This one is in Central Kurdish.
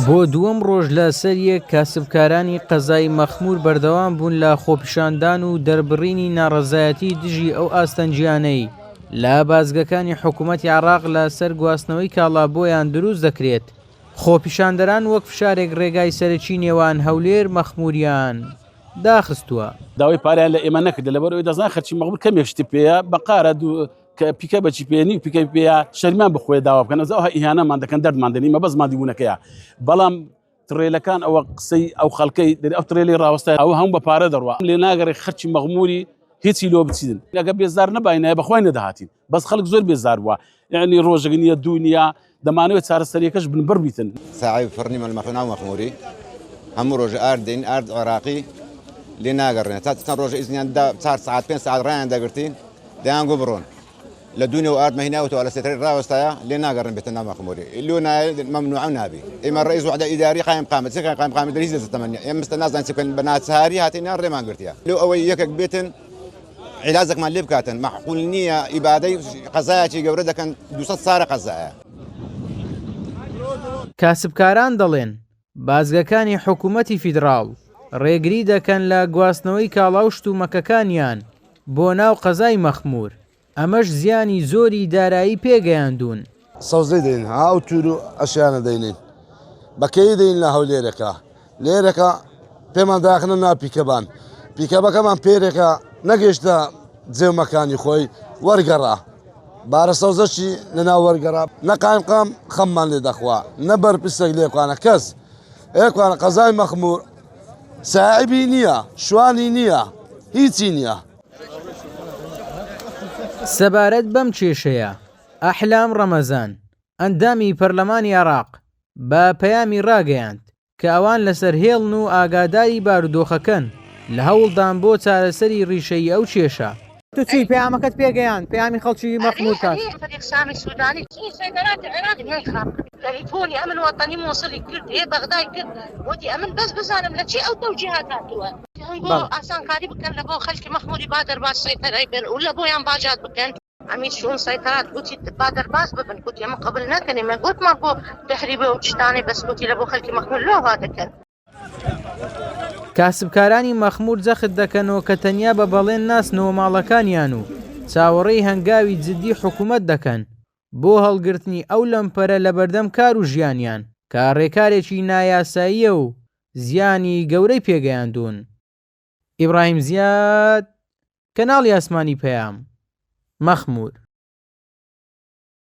بۆ دووەم ڕۆژ لەسەریەک کاسبکارانی قەزای مەخموور بەردەوام بوون لە خۆپیشاندان و دەربڕینی ناڕەزایەتی دژی ئەو ئاستەنگیانەی لە بازگەکانی حکوومەتی عێراق لەسەر گواستنەوەی کاڵا بۆیان دروست دەکرێت. خۆپیشاندەران وەک فشارێک ڕێگای سەرەکی نێوان هەولێر مەخمووریان داخستووە. داوای پارەیان لە ئێمە نەکردە لەبەر ئەوەی دەزان خەرچی مەغمور کەمێک شتی پێیە بەقارە دوو کە پیکە بەچی پێ نیو پیکەی پێیە شەرمان بخۆێ داوا بکەن ئەوها ئیهانەمان دەکەن دەردمان دەنی مە بەس مادیبوونەکەیە بەڵام تڕێلەکان ئەوە قسەی ئەو خەڵکەی دەری ئەو ترێلی ڕاوەستا ئەو هەم بە پارە دەڕوا لێ ناگەڕێ خەرچی مەغموری هیچی لۆ بچیدن ئەگە بێزار نەباینایە بەخوای نەدەهاتین بەس خەڵک زۆر بێزار بووە یعنی ڕۆژێک نییە دوو نییە دەمانەوێت چارەسەریەکەش بنبڕ بیتن. ساعی فڕنی مەل مەخناو مەخموری هەموو ڕۆژە ئارد دێین ئارد عێراقی لێ ناگەڕێن تا چەند ڕۆژە ئیزنیان دا چار سەعات پێنج سەعات ڕایان دەگرتین دەیان گو بڕۆن لە دوونەوە ئارد مەهیناوتەوە لە سێتەری ڕاوەستایە لێ ناگەڕێن بێتە ناو مەخموری لۆ نایە مەمنوعە و نابی ئێمە ڕئیس وحدە ئیداری قایم قامە چ قایم قامە دەریس دەستەمەنیە ئێمە مستە نازانین چ بکەین بە ناچاری هاتینە ڕێمان گرتیە لۆ ئەوەی یەکێک بێتن عیلازێکمان لێ بکاتن مەعقول نییە ئیبادەی قەزایەکی گەورە دەکەن 200 سارە قەزایە. کاسبکاران دەڵێن، بازگەکانی حکومەتی فیدڕاڵ ڕێگری دەکەن لە گواستنەوەی کاڵا و شتومەکەکانیان بۆ ناو قەزای مەخموور، ئەمەش زیانی زۆری دارایی پێگەیاندوون. سەوزەی دەین ها ئەو تور و ئەشیانە دەینین بە کەی دەین لە هەولێرەکە لێرەکە پێمان داخنە نا پیکەبان پیکەبەکەمان پێرێکە نەگەیشتە جێمەکانی خۆی وەرگەڕا بارە سەوزەشی لەناو وەرگەڕا نە قایمقام خەممان لێ دەخوا نە بەرپرسێک لێکوانە کەس ئێکوانە قەزای مەخمور ساعبی نییە شوانی نییە هیچی نییە. سەبارەت بەم کێشەیە، ئەحلام ڕەمەزان، ئەندامی پەرلەمانی عێراق بە پەیامی ڕاگەیاند، کە ئەوان لەسەر هێڵن و ئاگاداری بارودۆخەکەن، لە هەوڵدان بۆ چارەسەری ڕیشەیی ئەو کێشە. تۆ چی پەیامەکەت پێگەیاند، پەیامی خەڵکی مەخموور کاک؟ عمید شئون سیطرات گوتی با دەرباز ببن گوتی ئەمە قبول ناکەن ئێمە گوتمان بۆ تەهریبە و شتانەی بەس گوتی لە بۆ خەلکی مەخمور لۆ وا دەکەن. کاسبکارانی مەخمور جەخت دەکەنەوە کە تەنیا بە بەڵێن ناچنەوە ماڵەکانیان و چاوەڕێی هەنگاوی جددی حکومەت دەکەن بۆ هەڵگرتنی ئەو لەمپەرە لەبەردەم کار و ژیانیان کە ڕێکارێکی نایاساییە و زیانی گەورەی پێگەیاندوون. ئیبراهیم زیاد، کەناڵی ئاسمانی پەیام، مەخموور.